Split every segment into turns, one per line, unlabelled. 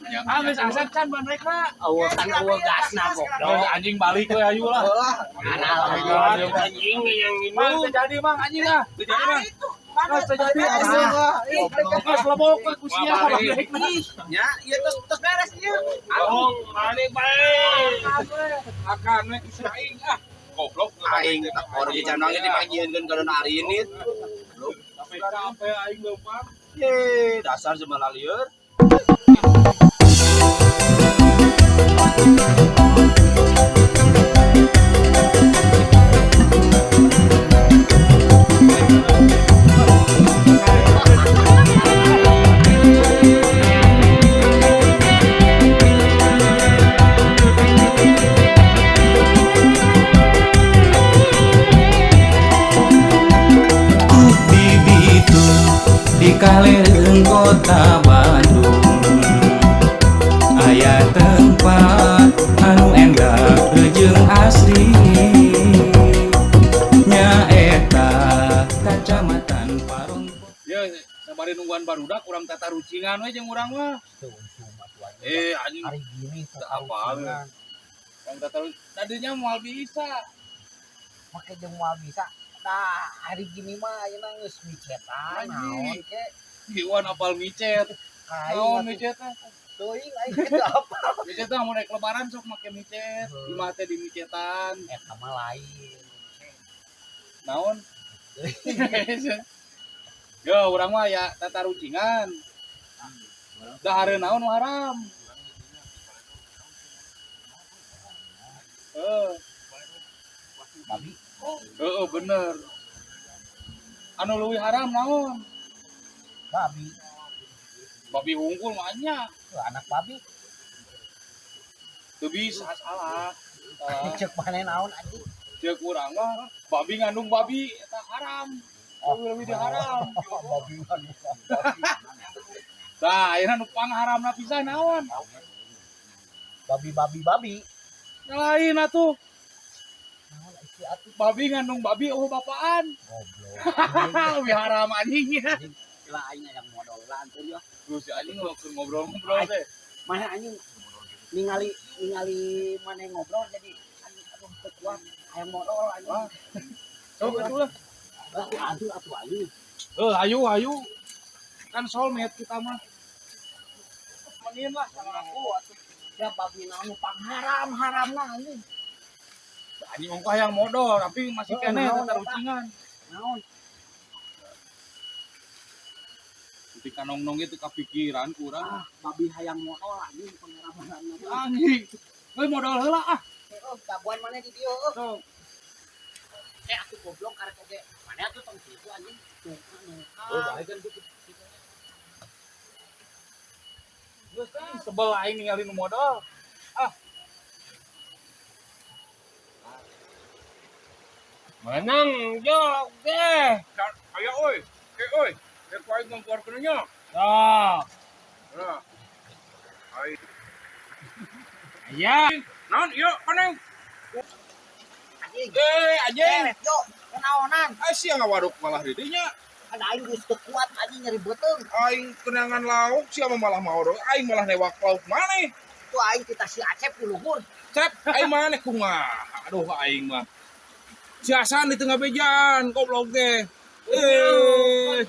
Ah, geus Asep can bandrekna.
Eueuh kan eueuh gasna goblok.
Anjing balik we ayu lah.
Anjing yang ini.
Mang teu jadi mang anjing ah.
Teu jadi mang.
Geus teu jadi. Geus lebok we ku sia bandrekna.
Nya, ieu tos tos beres ieu.
Agung balik balik.
Akan we ku si aing ah. Goblok
Aing orang dicanang ge dipanggieunkeun ka Don Arinit.
Capek aing leumpang.
Ye, dasar jelema lieur.
Di ditu di kalereung kota Bandung aya tempat anu endah jeung asri nyaeta kacamatan Parung.
Ya, sabari nungguan barudak urang tata rucingan we jeung urang mah. Eh, anjing
Hari gini
apa urang tata tadinya moal bisa.
Make jeung moal bisa. Nah, hari gini mah ayeuna geus micetan naon ke.
Iwan apal micet.
Aing
Naon
atuh
micet teh?
teuing aing teh apa.
Micet teh mun rek lebaran sok make micet. Imah teh di micetan.
Eta mah lain.
Naon? Yo, urang mah ya tata rucingan. Dahareun naon nu haram? Heeh.
Babi.
Heeh, bener. Anu leuwih haram naon?
Babi.
Babi unggul mah nya.
Tuh, anak babi.
Teu bisa salah. Salah.
Cek maneh naon anjing.
Ceuk urang mah babi ngandung babi eta haram.
Oh.
Leuwih di haram.
Babi ngandung babi.
Tah, ayeuna nu pangharamna pisan naon?
Babi babi babi.
Lain atuh.
Naon isi atuh
Babi ngandung babi oh bapaan.
Goblok.
Lebih haram anjing.
Lah aing yang modal lah antur ya.
Terus si anjing ngobrol-ngobrol teh.
Mana anjing ningali ningali mana ngobrol jadi anjing aduh teu kuat hayang modal anjing.
Sok atuh lah.
Atuh atuh anjing.
Eh, ayo ayo. Kan soulmate kita mah. Temenin lah sama aku atuh.
Ya babi naon pangharam haramna anjing.
Anjing ongkoh yang modal tapi masih
Oh,
keneh
naon
tata
eta?
rucingan.
Naon?
Ketika nong-nong itu kepikiran kurang.
Ah, babi hayang modal anjing pangharam-haramna.
Anjing. Euy modal heula ah.
Heeh, jagoan mana di dieu eueuh.
Sok.
Eh atuh goblok karek oge. Mana atuh tong kitu anjing. Tuh
Oh, bae kan tuh. Geus ah, sebel aing ningali nu modal. Ah.
Menang jok deh.
Aya euy. Eh euy. Rek ku aing ngangkuarkeun nya.
Nah,
Nah. Aing.
aya.
Naon ieu paneng?
Anjing.
Eh anjing.
Yo, kenaonan.
Ah sia ngawaduk malah di dinya.
Kan aing geus teu kuat anjing nyeri beuteung.
Aing kenangan lauk sia mah malah mau aing malah newak lauk maneh.
Tuh aing kita si Acep di luhur.
Cep, aing maneh kumaha? Aduh aing mah. Si Hasan di tengah bejan goblok teh. Eh.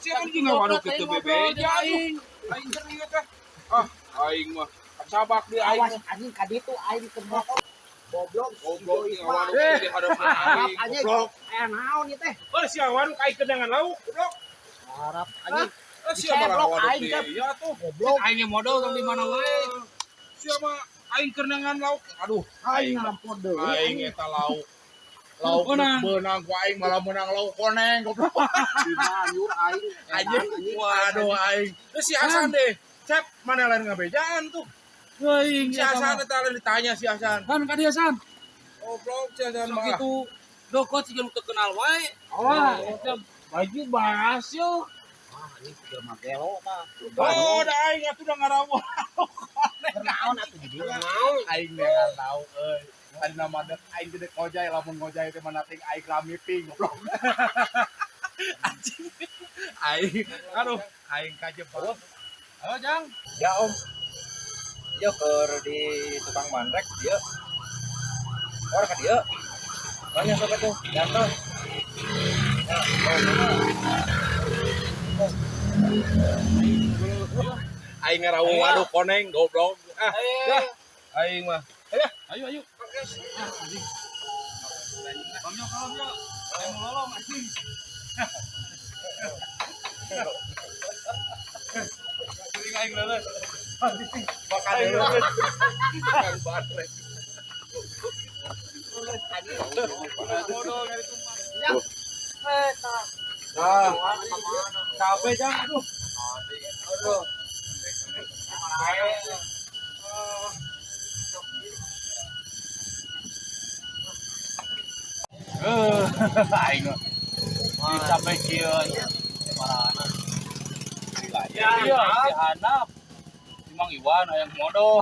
Sia kan jeung ngawaduk kitu bebeja aing. Aing keur ieu teh. Ah, aing mah kacabak di aing.
Awas anjing ka ditu aing keur motor. Goblok,
Goblok
si
di
Jois mah.
ngawaduk di hadapan aing.
Anjing.
Goblok.
Aya naon ieu teh?
Eh sia waduk aing kenangan lauk, goblok.
Harap anjing.
Eh sia malah
Diseblok
ngawaduk
aing
di.
teh.
Ya tuh.
Goblok.
Aing ge modal tong di mana wae.
Sia mah aing kenangan lauk. Aduh,
Aing
aing
ngampun deui.
aing eta lauk. Lauk
Menang.
beunang ku aing malah menang lauk koneng goblok.
Banjur aing.
Anjing. Waduh aing. Terus si Hasan deh. Cep, mana lain ngabejaan tuh.
Euy,
Si Hasan eta lain ditanya si Hasan.
Kan ka dieu San.
Goblok si Hasan
Sok
mah.
kitu dokot siga nu teu kenal wae. Wah, eta baju baras yo.
Ah, anjing jelema gelo tah.
Oh, da aing atuh da ngarawuh.
Naon atuh di dieu?
Aing neangan lauk euy. Tadi nama dek aing gede ngojay lamun ngojay teh mana ting aing rami ping goblok. Anjing. Aing aduh aing kajebak. Halo, Jang.
Ya Om. Yo keur di tukang bandrek dia. Orang ka dieu. Banyak sok atuh, jantan. Ya, oh, aing ngarawung waduk koneng goblok. Ah, ya. Aing mah.
Ayo, ayo. Ah, anjing. Bang yo, kalem yo. Aing mau lolong anjing. Sering aing leles.
Makan dulu. Tukang bandrek.
Bodoh nyari tumpang. Nah, capek Jang, aduh. Aduh. Aing mah. Capek kieu. Iya, dihanap. Si Mang Iwan hayang modal.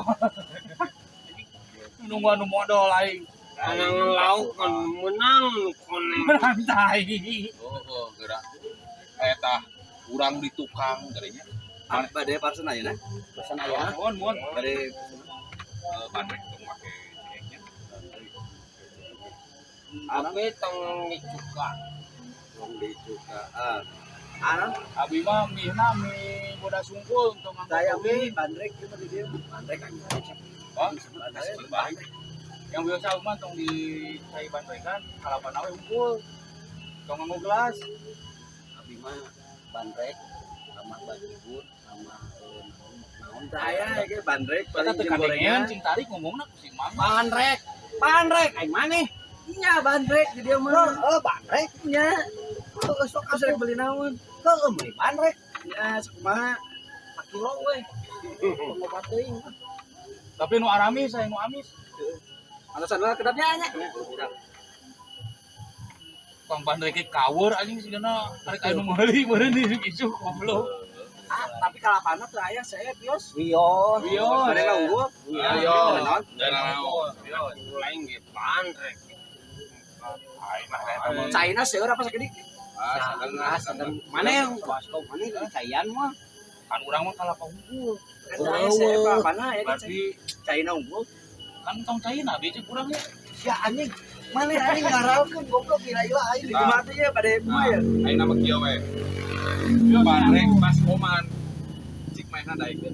Nungguan nu modal aing.
Menang lauk kan menang koneng.
Menang tai.
Oh, gerak. Eta urang di tukang geunya.
Bade parsen ayeuna.
Pesan aya.
Mohon, mohon.
Bade
Bandrek tong make nya.
Abi tong dicuka.
tong dicuka. Ah. Anon
Abi mah mie-na mie boda sungkul tong nganggo
Saya
kopi.
mie bandrek ieu mah di dieu. Bandrek anjing.
Hah?
Bandrek.
Yang biasa aku mah tong di cai bandrekan kalapana we unggul. Tong nganggo gelas.
Abi mah bandrek sama bajigur sama naon naon
saya ge bandrek
Eta
paling
teu
jeung
kadengean
gorengan.
cing tarik ngomongna ku si Mang.
Bandrek. Bandrek aing maneh.
Nya bandrek di dieu mah.
Heeh, bandrek nya. Heeh, sok
Terus rek beli naon?
Heeh, meuli bandrek.
Ya, sakumaha?
Kilo we. Pengobat teuing.
Tapi nu aramis saya nu amis.
Alasan lah kedapnya nya.
Tukang bandrek ge kawur anjing sigana arek aya nu meuli meureun isuk-isuk goblok.
Ah, tapi kalapana teu aya saya kios.
Wios.
Wios.
Bade unggul.
Ayo.
Naon?
Dan naon.
Lain ge bandrek.
Aing mah eta mah.
China seueur apa sakedik?
Ah, sadeng
Ah, sedang mana yang mana yang caian mah.
Kan urang mah kalapa unggul.
Kan aya saya kalapana ya kan
Berarti
China unggul.
kan tong caina be cek urang ya.
Ya anjing, mana anjing ngaralkeun goblok gila-gila aing.
Di kumaha teh ya bade kumaha ya?
Aing nama kieu we. Bandrek pas koman. Cik mainna daekeun.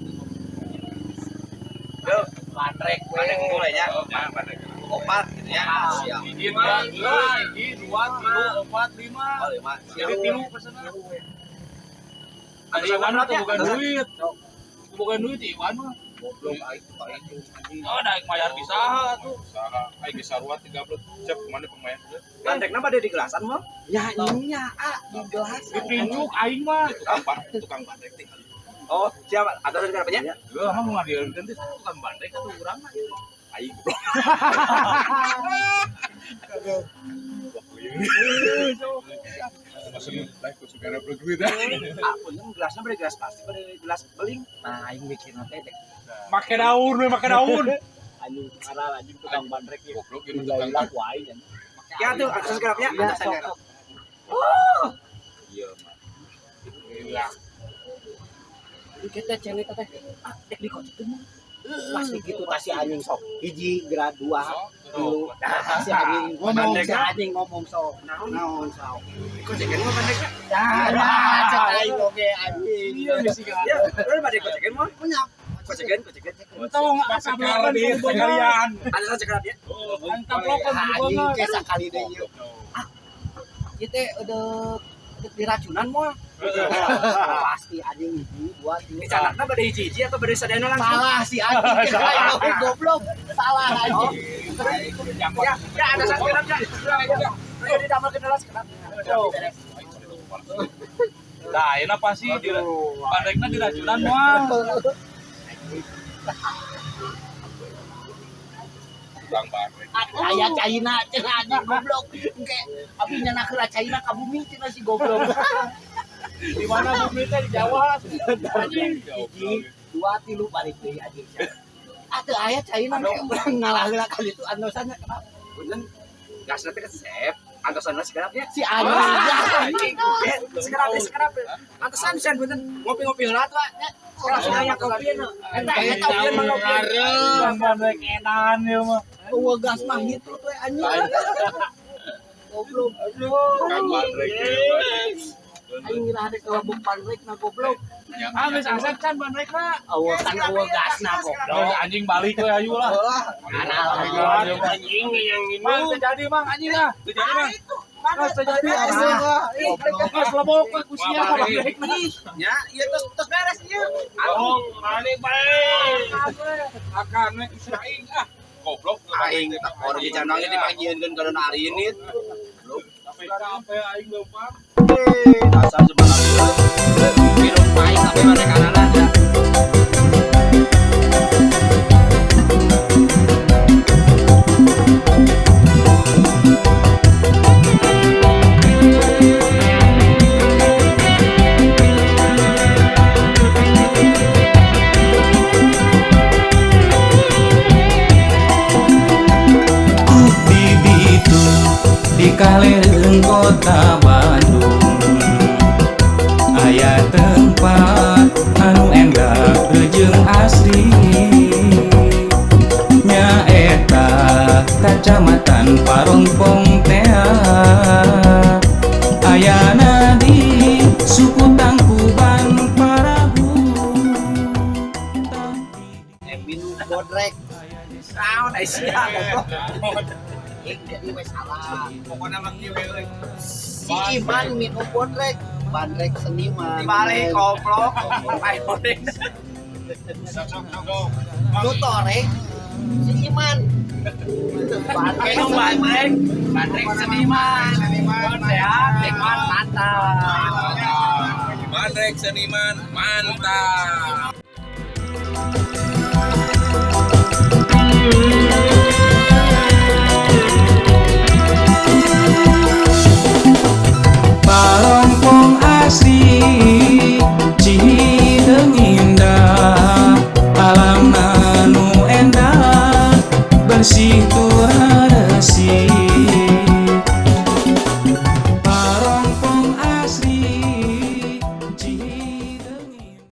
Bandrek we.
Bandrek unggul nya.
Ya, bandrek.
Opat gitu ya. Siap.
Hiji, dua, hiji, dua, tilu, opat, lima.
Oh, lima. Siap.
Jadi tilu pesenna. Ada Iwan mah tuh bukan duit. Bukan duit Iwan mah.
Goblok aing aing anjing.
Oh, daek mayar bisa tuh.
Saha aing geus sarua 30 cep mana pemain teh.
Bandrekna bade di gelasan mah.
Ya nya ah di gelas.
Dipincuk aing mah.
Tukang bandrek teh.
Oh, siap. Atasan kenapanya?
Heuh, mah mau ngadieukeun teh tukang bandrek atuh urang mah.
Aing goblok. Maksudnya lain ku sugara duit ah.
Ah, punten gelasna bade gelas plastik bade gelas beling.
Nah, aing mikirna teh dek
Make daun we, make daun.
anjing ngaral anjing tukang bandrek ieu.
Goblok ieu tukang
Gila-gila ku aing anjing.
Ya tuh, atasan kenapanya?
Ya,
Atasan
sok,
kenap.
sok.
Iya mah. Gila.
Kita cenek teh. Ah, dek dikocok mah. Pasti gitu tas si anjing sok. Hiji grad dua. Tilu. Nah, si anjing ngomong si anjing ngomong sok. Naon sok.
Kocekan mah bandrekna.
Ya, nah, cek aing oge anjing.
Iya sih kan.
Ya, terus bade kocekan mah.
Punya
Kocekan, kocekan.
Tong
Sekar di sekalian.
Atasan sekerap ya.
Antaplokan
anjing
banget.
ke sakali deui ieu. Ah, ieu teh udah diracunan moal. Pasti anjing hiji dua tilu.
Di canakna bade hiji-hiji atau bade sadayana langsung?
Salah si anjing cek aing oge goblok. Salah anjing.
Ya, ya atasan sekerap ya. Ayo didamel kendala sekerap.
Nah, ayeuna pasti di bandrekna diracunan moal.
Tukang bandrek.
Aya China cenah anjing goblok. Engke abi nyanah heula China ka bumi cenah si goblok.
Di mana bumi teh di Jawa.
Anjing hiji dua tilu balik deui anjing. Ah teu aya China ke urang ngalah heula kali itu antosanna kenapa?
Punten gasna teh kesep. Antosan sekerap ya.
Si anjing.
Sekerap, sekerap. Antosan sen punten ngopi-ngopi heula tuh. Langsung aya kopieun. Eta eta opieun mah opieun.
Bandrek edan ieu mah.
Eueuh gas mah hitut we anjing. Goblok.
Kan bandrek.
Aing ngira ada kelabuk bandrek na goblok.
Ah geus asep can bandrekna.
Eueuh kan eueuh gasna goblok.
Anjing balik we ayu lah.
Anjing yang ini.
Mang teu jadi mang anjing ah.
Teu jadi mang.
Geus teu jadi
Goblok.
Geus lebok we ku sia bandrekna.
Ya, ieu tos tos beres ieu.
Tong balik balik.
Akan we ku si aing ah. Goblok
Aing tak orang dicanang ini dipanggieunkeun ka dona Arinit.
Sampai aing leumpang.
Asal semangat. Minum pahit tapi mana kanan aja.
Di ditu di kalereung kota Bandung aya tempat anu endah jeung asri nyaeta kacamatan Parongpong tea ayana di suku Tangkuban Parahu.
Minum bodrek.
Naon ai sia goblok.
Aing jadi we salah.
Pokoknya mah kieu we euy.
Si Iman minum bodrek. Bandrek seniman.
Dibalik goblok. Ai bodrek.
Sok sok sok.
Nu torek si Iman. Bandrek
Minum bandrek, bandrek seniman.
Seniman.
Sehat, nikmat, mantap.
Bandrek seniman mantap.